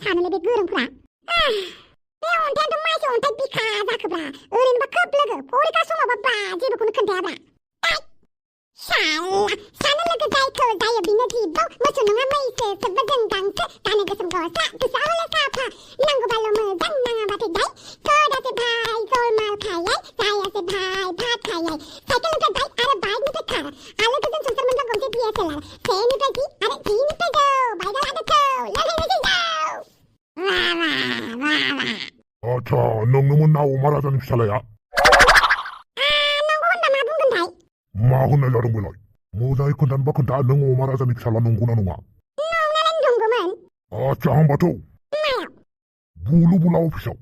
सानोलै बे गोरोंफ्रा बे अन्थायाथ' मासे अन्थाइ बिखा जाखोब्रा ओरैनोबा खोब लोगो फरिखा समावबा जेबोखौनो खोन्थायाब्रा सानो लोगो जायखौ जायो बिनो जिबौ मोसौ नङा मैसो सोबबा जों गांसो गानो गोसोम गस्ला गोसोआ हले साफा नांगौबाल' मोजां नाङाबाथाय दाय गोदासे भाई जलमाल खायै जायासे भाई भात खायै साइकेलनिफ्राय दाय आरो बाइकनिफ्राय खार आलो गोजोन संसार मोनबा गंसे DSLR सेनिफ्राय जि आरो जिनिफ्राय जौ बाइकआ लादोखौ लोंहैनोसै जौ आच्छा नोंनोमोन ना अमा राजानि फिसालाया नंगौ होनबा मा बुंगोनथाय मा होननाय जादों बेलाय मोजाङै खोन्थानोबा खोन्था नों अमा राजानि फिसाला नंगौना नङा नंनायालाय नंगौमोन आच्छा होमबाथ' मायाव बुलु बुला अफिसाव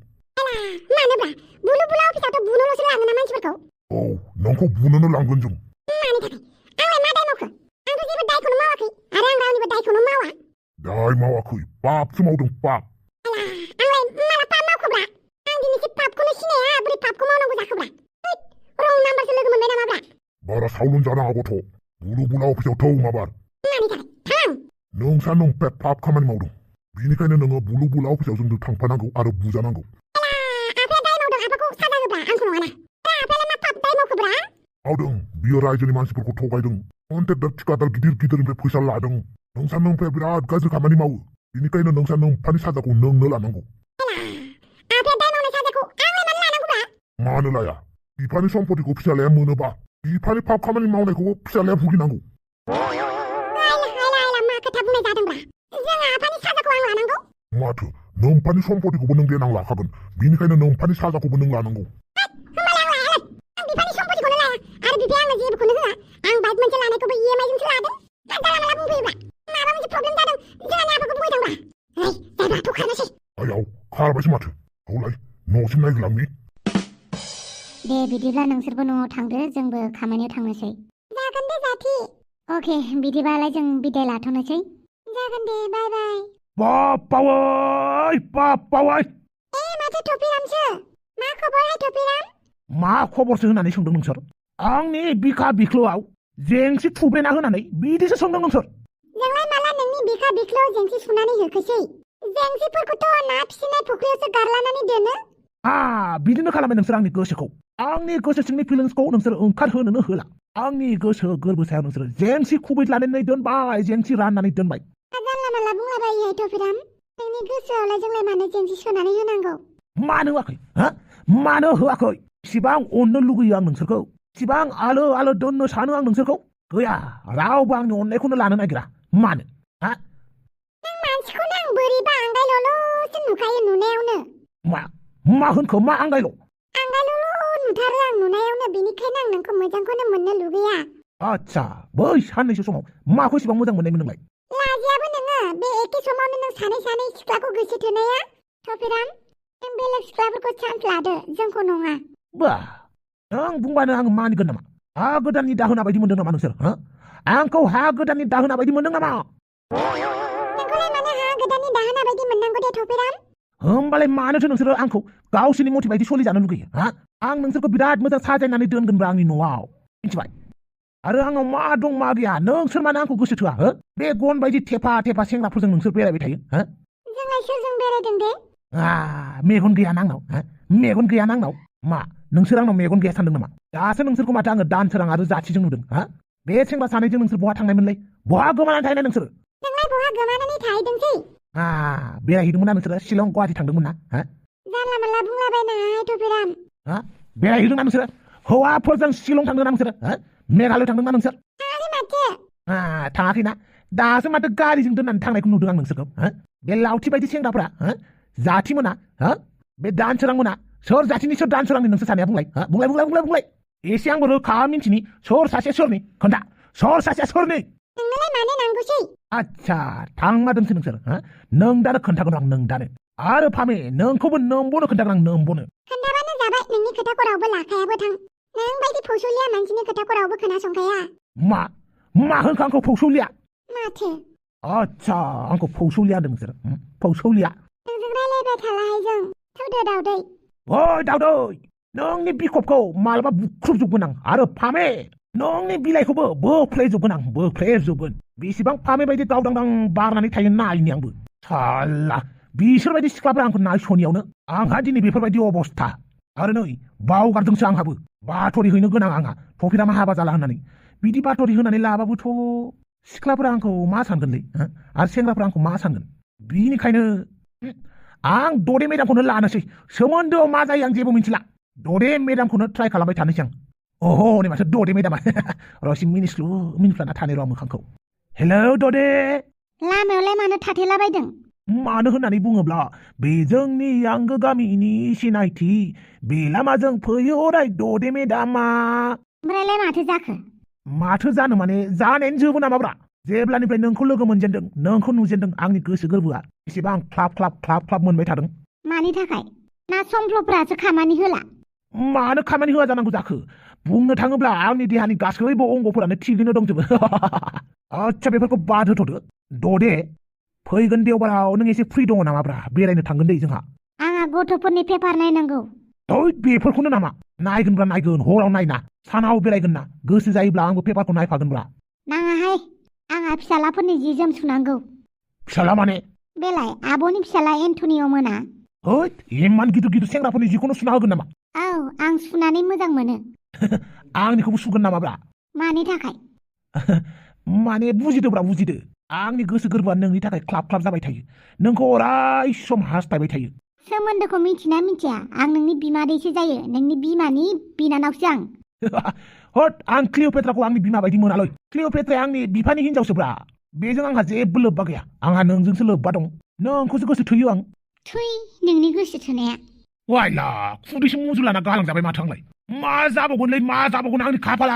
मानोब्रा बुलु बुला अफिसावथ' बुनोल'सो लाङोना मानसिफोरखौ औ नोंखौ बुनोनो लांगोन जों मानि थाखाय आंलाय मा दाय मावखो आंथ' जेबो दायखौनो मावाखै आरो आं रावनिबो दायखौनो मावा दाय मावाखै पापसो मावदों पाप आंलाय माला पाप मावखोब्रा आं दिनैसो पापखौनो सिनाया बोरै पापखौ मावनांगौ जाखोब्रा रं नाम्बारसो लोगो मोनबाय नामाब्रा बारा सावलन जानो हागौथ' बुलु बुला अफिसाव थौ माबार मानि थाखाय थां नोंसा नंपेट पाप खामानि मावदों बेनिखायनो नोङो बुलु बुला अफिसाव जोंजों थांफानांगौ आरो बुजानांगौ आफाया दाय मावदों आफाखौ साजा होब्रा आंखौ नङाना आफायालाय मा पाप दाय मावखोब्रा मावदों बियो रायजोनि मानसिफोरखौ थगायदों कन्ट्रेक्टर थिकादार गिदिर गिदिरनिफ्राय फैसा लादों नोंसा नंफाया बिराद गाज्रि खामानि मावो बेनिखायनो नोंसा नंफानि साजाखौ नोंनो लानांगौ आफाया दाय मावनाय साजाखौ आंलाय मानो लानांगौब्रा मानो लाया बिफानि सम्पतिखौ फिसालाया मोनोबा बिफानि पाप खामानि मावनायखौबो फिसालाया भुगिनांगौ मा खोथा बुंनाय जादोंब्रा जों आफानि साजाखौ आं लानांगौ माथो नोंफानि सम्पतिखौबो नों देनां लाखागोन बेनिखायनो नोंफानि साजाखौबो नों लानांगौ होमबालाय आं बिफानि सम्पतिखौनो लाया आरो बिफाया आंनो जेबोखौनो होआ आं बाइक मोनसे लानायखौबो EMI जोंसो लादों जानला माला बुंफैयोब्रा माबा मोनसे प्रब्लेम जादों जोंहानि आफाखौ बुंहैदोंब्रा जायब्रा थ' खारनोसै आयाव खारबायसो माथो हौलाय न'सिम नायग्लांनि दे बिदिब्ला नोंसोरबो न'आव थांदो जोंबो खामानियाव थांनोसै जागोन दे जाथि अके बिदिबालाय जों बिदाय लाथ'नोसै जागोन दे बाय बाय पापावै माथो थफिरामसो मा खबरहाय थफिराम मा खबरसो होननानै सोंदों नोंसोर आंनि बिखा बिख्लोआव जेंसि थुब्रेना होनानै बिदिसो सोंदों नोंसोर जोंलाय माला नोंनि बिखा बिख्लोआव जेंसि सुनानै होखोसै जेंसिफोरखौथ' ना फिसिनाय फुख्रियावसो गारलानानै दोनो बिदिनो खालामबाय नोंसोर आंनि गोसोखौ आंनि गोसो सिंनि फिलिंसखौ नोंसोर ओंखारहोनोनो होला आंनि गोसो गोरबो सायाव नोंसोर जेंसि खुबैलानानै दोनबाय जेंसि राननानै दोनबाय जानला माला बुंलाबायोहाय थफिराम नोंनि गोसोआवलाय जोंलाय मानो जेंसि सोनानै होनांगौ मानो होआखै मानो होआखै इसिबां अननो लुगैयो आं नोंसोरखौ इसिबां आलो आलो दोननो सानो आं नोंसोरखौ गैया रावबो आंनि अननायखौनो लानो नागिरा मानो नों मानसिखौनो आं बोरैबा आंगायल'ल'सो नुखायो नुनायावनो मा होनखो मा आंगायल' नुथारो आं नुनायावनो बेनिखायनो आं नोंखौ मोजांखौनो मोननो लुगैया आच्छा बै साननैसो समाव माखौ इसिबां मोजां मोननायमोन नोंलाय लाजियाबो नोङो बे एखे समावनो नों सानै सिख्लाखौ गोसो थोनाया थफिराम नों बेलेग सिख्लाफोरखौ चान्स लादो जोंखौ नङा नों बुंबानो आं मानिगोन नामा हा गोदाननि दाहोना बायदि मोनदों नामा नोंसोर आंखौ हा गोदाननि दाहोना बायदि मोनदों नामा नोंखौलाय मानो हा गोदाननि दाहोना बायदि मोननांगौ दे थफिराम होमबालाय मानोथो नोंसोरो आंखौ गावसोरनि मथे बायदि सोलिजानो लुगैयो आं नोंसोरखौ बिराद मोजां साजायनानै दोनगोनब्रा आंनि न'आव मिथिबाय आरो आंनाव मा दं मा गैया नोंसोर मानो आंखौ गोसो थोआ बे गन बायदि थेफा सेंग्राफोरजों नोंसोर बेरायबाय थायो जोंलाय सोरजों बेरायदों दे मेगन गैया आंनाव मेगन गैया आंनाव मा नोंसोर आंनाव मेगन गैया सानदों नामा दासो नोंसोरखौ माथो आङो दानसोरां आरो जाथिजों नुदों बे सेंग्रा सानैजों नोंसोर बहा थांनायमोनलाय बहा गोमानानै थाहैनाय नोंसोर नोंलाय बहा गोमानानै थाहैदोंसै बेरायहैदोंमोन ना नोंसोरो शिलं गुवाहाटि थांदोंमोन ना जानला माला बुंलाबायनाय थफिराम बेरायहैदों ना नोंसोरो हौवाफोरजों शिलं थांदों ना नोंसोरो मेघालय थांदों ना नोंसोर थाङाखै माथो थाङाखैना दासो माथो गारिजों दोननानै थांनायखौ नुदों आं नोंसोरखौ बे लावथि बायदि सेंग्राफोरा जाथि मोना बे दानसोरां मोना सोर जाथिनि सोर दानसोरांनि नोंसोर सानैया बुंलाय एसे आंबो रोखा मिन्थिनि सोर सासे सोरनि खोन्था सोर सासेया सोरनि नोंनोलाय मानो नांगौसै आच्छा थांमारदोंसो नोंसोर नों दानो खोन्थागोन आं नों दानो आरो फामे नोंखौबो नोंबोनो खोन्थागोन आं नोंबोनो खोन्थाबानो जाबाय नोंनि खोथाखौ रावबो लाखायाबो थां नों बायदि फौसुलिया मानसिनि खोथाखौ रावबो खोनासंखाया मा होनखो आंखौ फौसुलिया माथो आच्छा आंखौ फौसुलिया होनदों नोंसोर फौसुलिया नोंजों रायलायबाय थालाहाय जों थौदो दावदै ओइ दावदै नोंनि बिखबखौ मालाबा बुख्रुबजोबगोन आं आरो फामे नोंनि बिलाइखौबो बोफ्लेजोबगोन बेसेबां फामे बायदि दावदांदां बारनानै थायो नायनि आंबो साला बिसोरबायदि सिख्लाफोरा आंखौ नायस'नियावनो आंहा दिनै बेफोरबायदि अबस्था आरो नै बावगारदोंसो आंहाबो बाथरि हैनो गोनां आंहा फफिरामा हाबा जाला होननानै बिदि बाथरि होनानै लाबाबोथ' सिख्लाफोरा आंखौ मा सानगोनलै आरो सेंग्राफोरा आंखौ मा सानगोन बिनिखायनो आं ददे मेदामखौनो लानोसै सोमोन्दोआव मा जायो आं जेबो मिथिला ददे मेदामखौनो ट्राइ खालामबाय थानोसै आं अहो नै माथो ददे मेदामा रसि मिनिफ्लाना थानो र' मोखांखौ हेलौ ददे लामायावलाय मानो थाथेलाबायदों मानो होननानै बुङोब्ला बे जोंनि आंगो गामिनि सिनायथि बे लामाजों फैयो अराय ददे मेदामा ओमफ्रायलाय माथो जाखो माथो जानो माने जानायानो जोबो नामाब्रा जेब्लानिफ्राय नोंखौ लोगो मोनजेनदों नोंखौ नुजेनदों आंनि गोसो गोरबोआ एसेबां ख्लाब ख्लाब मोनबाय थादों मानि थाखाय ना समफ्ल'फ्रासो खामानि होला मानो खामानि होआ जानांगौ जाखो बुंनो थाङोब्ला आंनि देहानि गासैबो अंगफोरानो थिगैनो दंजोबो आच्छा बेफोरखौ बाद होथ'दो ददे फैगोन देवबाराव नों एसे फ्रि दङ नामाब्रा बेरायनो थांगोन दै जोंहा आंहा गथ'फोरनि पेपार नायनांगौ ओइ बेफोरखौनो नामा नायगोनब्रा नायगोन हराव नायना सानाव बेरायगोन ना गोसो जायोब्ला आंबो पेपारखौ नायफागोनब्रा नाङाहाय आंहा फिसालाफोरनि जि जोम सुनांगौ फिसाला माने बेलाय आब'नि फिसाला एन्टनिअ मोना ओइ इमान गिदिर सेंग्राफोरनि जिखौनो सुना होगोन नामा औ आं सुनानै मोजां मोनो आंनिखौबो सुगोन नामाब्रा मानि थाखाय माने बुजिदोब्रा बुजिदो आंनि गोसो गोरबोआ नोंनि थाखाय ख्लाब जाबाय थायो नोंखौ अराय सम हास्थायबाय थायो सोमोन्दोखौ मिथिना मिथिया आं नोंनि बिमादैसो जायो नोंनि बिमानि बिनानावसो आं हट आं क्लिअपेट्राखौ आंनि बिमा बायदि मोनालै क्लिअपेट्राया आंनि बिफानि हिनजावसोब्रा बेजों आंहा जेबो लोब्बा गैया आंहा नोंजोंसो लोब्बा दं नोंखौसो गोसो थोयो आं थुइ नोंनि गोसो थोनाया वाइला खुदैसो मुजुलाना गालांजाबाय माथो आंलाय मा जाबावगोन आंनि खाफाला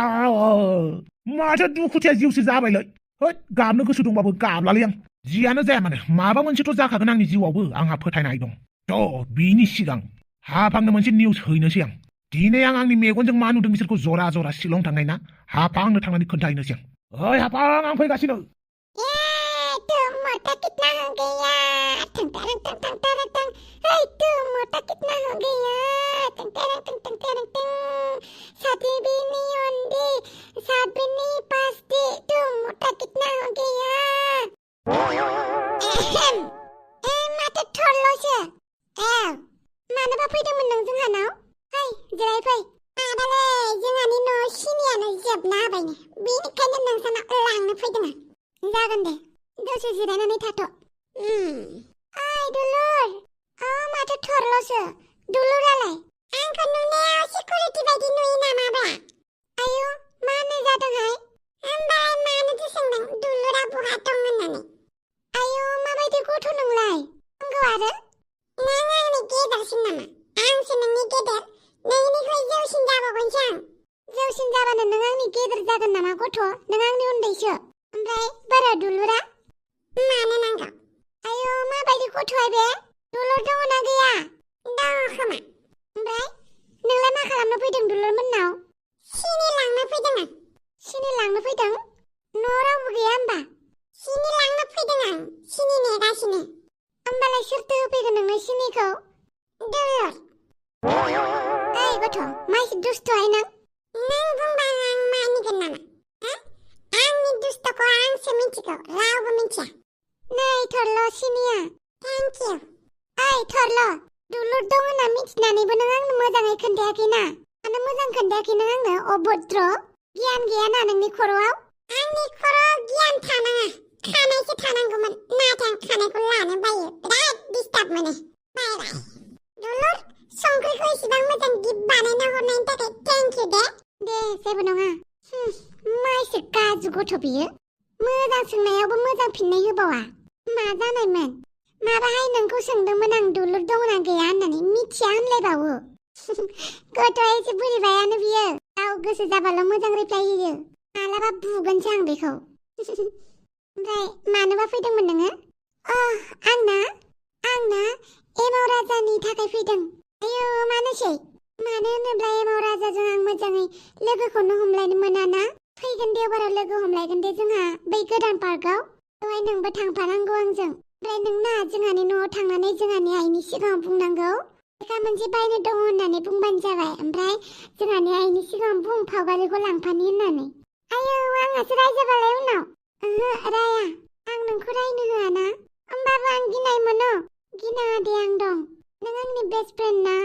माथो दुखुथिया जिउसो जाबायलै होद गाबनो गोसो दंबाबो गाबलालै आं जियानो जाया मानो माबा मोनसेथ' जाखागोन आंनि जिउआवबो आंहा फोथायनाय दं थ' बिनि सिगां हाफांनो मोनसे निउस हैनोसै आं दिनै आं आंनि मेगनजों मा नुदों बिसोरखौ जरा शिलं थांनाय ना हाफांनो थांनानै खोन्थाहैनोसै आं ओइ हाफां आं फैगासिनो मानोबा फैदोंमोन नों जोंहानाव फै जिरायफै माबालै जोंहानि न' सिनियानो जोबना होबायनो बेनिखायनो नोंसानाव लांनो फैदों आं जागोन दे दसे जिरायनानै थाथ' ओइ दुलुर माथो थरल'सो दुलुरालाय आंखौ नुनायाव सिकिउरिटि बायदि नुयो नामाब्रा आयु मानो जादोंहाय ओमफ्राय मानोथो सोंदों दुलुरा बहा दं होननानै आयु माबायदि गथ' नोंलाय नंगौ आरो नों आंनि गेदेरसिन नामा आंसो नोंनि गेदेर नोंनिख्रुइ जौसिन जाबावगोनसो आं जौसिन जाबानो नों आंनि गेदेर जागोन नामा गथ' नों आंनि उन्दैसो ओमफ्राय बोरो दुलुरा मानो नांगौ आयु माबायदि गथ'हाय बे दुलुर दङ ना गैया दङ खोमा ओमफ्राय नोंलाय मा खालामनो फैदों दुलुर मोननाव सिनि लांनो फैदों आं सिनि लांनो फैदों न'आव रावबो गैया होमबा सिनि लांनो फैदों आं सिनि नेगासिनो होमबालाय सोरथो होफैगोन नोंनो सिनिखौ दुलुर ओइ गथ' माइसि दुस्थ'हाय नों बुंबा आं मानिगोन नामा आंनि दुस्थ'खौ आंसो मिथिगौ रावबो मिथिया नै थरल' सिनिया थेंक इउ ओइ थरल' दुलुर दं होनना मिथिनानैबो नों आंनो मोजाङै खोन्थायाखैना मानो मोजां खोन्थायाखै नों आंनो अभद्र गियान गैयाना नोंनि खर'आव आंनि खर'आव गियान थानाङा खानायसो थानांगौमोन नाथाय आं खानायखौ लानो बायो बिराद डिस्टार्ब मोनो बाय बाय दुलुर संख्रिखौ इसेबां मोजां गिफ्ट बानायना हरनायनि थाखाय थेंक इउ दे जेबो नङा माइसो गाजु गथ' बियो मोजां सोंनायावबो मोजां फिननाय होबावा मा जानायमोन माबाहाय नोंखौ सोंदोंमोन आं दुलुर दङ ना गैया होननानै मिथिया होनलायबावो गथ'आ एसे बोरैबायानो बियो गाव गोसो जाबाल' मोजां रिप्लाय होयो मालाबा बुगोनसो आं बेखौ ओमफ्राय मानोबा फैदोंमोन नोङो आंना एमाव राजानि थाखाय फैदों आयौ मानोसै मानो होनोब्ला एमाव राजाजों आं मोजाङै लोगोखौनो हमलायनो मोनाना फैगोन देवबाराव लोगो हमलायगोन दे जोंहा बै गोदान पार्कआव बेवहाय नोंबो थांफानांगौ आंजों ओमफ्राय नोंना जोंहानि न'आव थांनानै जोंहानि आइनि सिगाङाव बुंनांगौ लेखा मोनसे बायनो दङ होननानै बुंबानो जाबाय ओमफ्राय जोंहानि आइनि सिगाङाव बुं फावगारिखौ लांफानि होननानै आयौ आंहासो रायजाबालाय उनाव राया आं नोंखौ रायनो होआना होमबाबो आं गिनाय मोनो गिनाङा दे आं दं नों आंनि बेस्ट फ्रेन्ड ना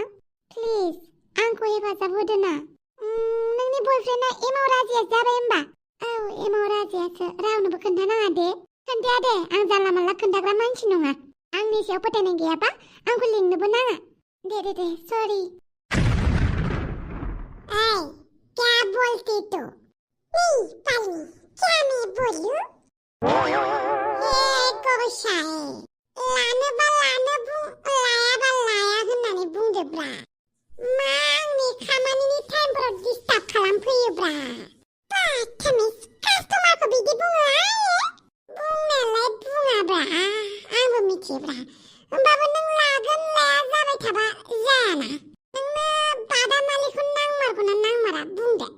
प्लिज आंखौ हेफाजाब होदो ना नोंनि बयफ्रेन्डआ एमाव राजाया जाबाय होमबा औ एमाव राजायासो रावनोबो खोन्थानाङा दे खोन्थाया दे आं जानला मानला खोन्थाग्रा मानसि नङा आंनि सायाव फोथायनाय गैयाबा आंखौ लिंनोबो नाङा दे सरि ऐ क्या बोलती तू नहीं पाली क्या मैं बोलूं हे गोसाई लानोबा लानो बुं लायाबा लाया होननानै बुंदोब्रा मा आंनि खामानिनि टाइमफोराव डिस्टार्ब खालामफैयोब्रा बाथामिस कास्टमारखौ बिदि बुङो आयो बुंनायालाय बुङाब्रा आंबो मिथियोब्रा होमबाबो नों लागोन लाया जाबाय थाबा जायाना नोंनो बादामालिखौ नांमारगौना नांमारा बुंदो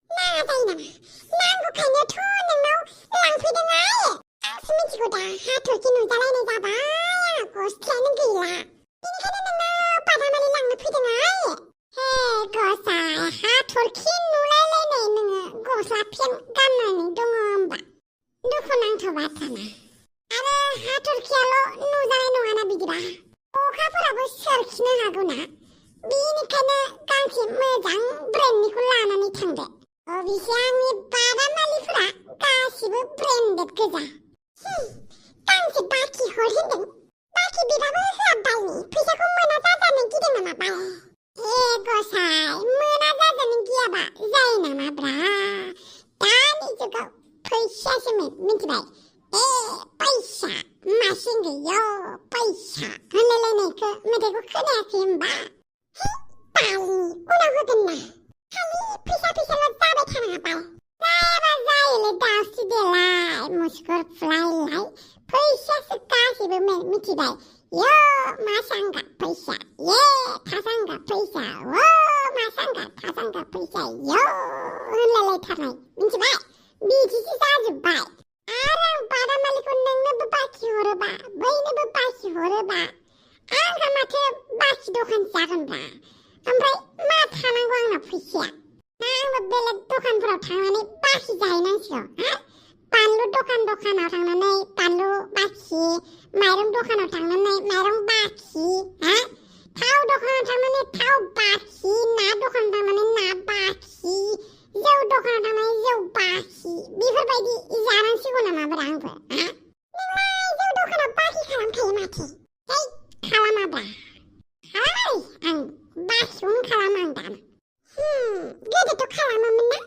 नाङा जायो नामा नांगौखायनोथ' नोंनाव लांफैदों आयो आंसो मिथिगौ दा हाथरखि नुजालायनाय जाबाय आंहा गस्लायानो गैला बेनिखायनो नोंनाव बादामालि लांनो फैदों आयो हे गसाय हाथरखि नुलायलायनाय नोङो गस्ला फेन गाननानै दङ होमबा दुखुनांथाव बाथ्राना आरो हाथरखियाल' नुजानाय नङाना बिदिबा अखाफोराबो सोरखिनो हागौना बेनिखायनो गांसे मोजां ब्रेन्डनिखौ लानानै थांदो अबेसे आंनि बादामालिफोरा गासिबो ब्रेन्डेड गोजा गांसे बाखि हर होनदों बाखि बिबाबो होआबायनि फैसाखौ मोना जाजानो गिदों नामा बाय हे गसाय मोना जाजानो गियाबा जायो नामा ब्रा दानि जुगाव फैसासोमोन मिथिबाय पैसा मासिं गैयो पैसा होनलायलायनायखौ मेथाइखौ खोनायाखै होमबा बालि उनाव होगोन ना खालि फैसाल' जाबाय थानाङा बाय जायाबा जायोलै दावस्रि देलाय मुसुगुर फुलायलाय फैसासो गासैबो मिथिबाय यो मासांगा फैसा ये थासांगा फैसा वो मासांगा थासांगा फैसा यो होनलायलायथारनाय मिथिबाय बिदिसो जाजोब्बाय आरो आं बादामालिखौ नोंनोबो बाखि हरोबा बैनोबो बाखि हरोबा आंहा माथो बाखि दखान जागोनब्रा ओमफ्राय मा थानांगौ आंना फैसाया ना आंबो बेलेग दखानफोराव थांनानै बाखि जाहैनांसिगौ बानलु दखानाव थांनानै बानलु बाखि माइरं दखानाव थांनानै माइरं बाखि थाव दखानाव थांनानै थाव बाखि ना दखानाव थांनानै ना बाखि जौ दखानाव थांनानै जौ बाखि बेफोरबायदि जानांसिगौ नामाब्रा आंबो नोंलाय जौ दखानाव बाखि खालामखायो माथो है खालामाब्रा खालामालै आं बाखिखौनो खालामा आं दाना गोदोथ' खालामोमोन ना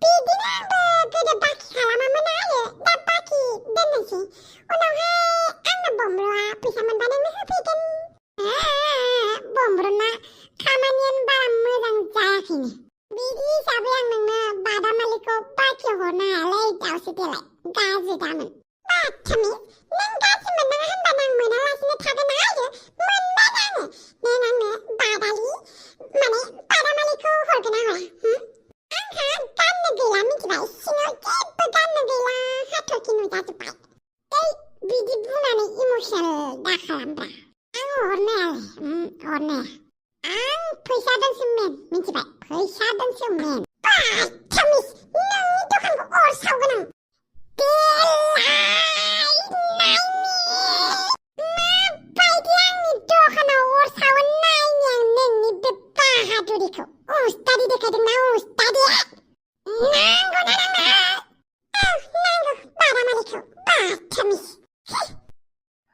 बिदिनो आंबो गोदो बाखि खालामामोन आरो दा बाखि दोननोसै उनावहाय आंनो बम्ब्र'आ फैसा मोनबा नोंनो होफैगोन बम्ब्र'ना खामानियानो बारा मोजां जायाखैनो बिदि हिसाबै आं नोंनो बादामालिखौ बाखि हरनो हायालै दावसो देलाय गाज्रि दामोन बाथामि नों गाज्रि मोननाङा होनबा आं मोनालासिनो थागोन आरो मोनबाय आङो नों आंनो बादामालिखौ हरगोन ना हरा आंहा गाननो गैला मिथिबाय सिङाव जेबो गाननो गैला हाथरखि नुजाजोब्बाय बिदि बुंनानै इमसनेल दा खालामब्रा आं हरनाया आं फैसा दोनसो मेन मिथिबाय फैसा दोनसो मेन बाथामिस नोंनि दखानखौ अर सावगोन आं देलाय नायनि माबायदि आंनि दखानाव अर सावो नायनि आं नोंनि बे बाहादुरिखौ उस्तादि देखायदों ना उस्तादि नांगौ ना नाङा नांगौ बादामालिखौ बाथामिस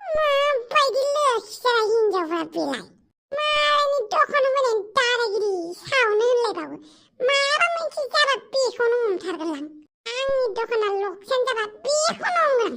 माबायदि लोखिजानाय हिनजावफ्रा बेलाय मालायनि दखानाव होनायनि दादागिरि सावनो होनलायबावो माबा मोनसे जाबा बेखौनो हमथारगोन आंनि दखाना लकसान जाबा बेखौनो हमगोन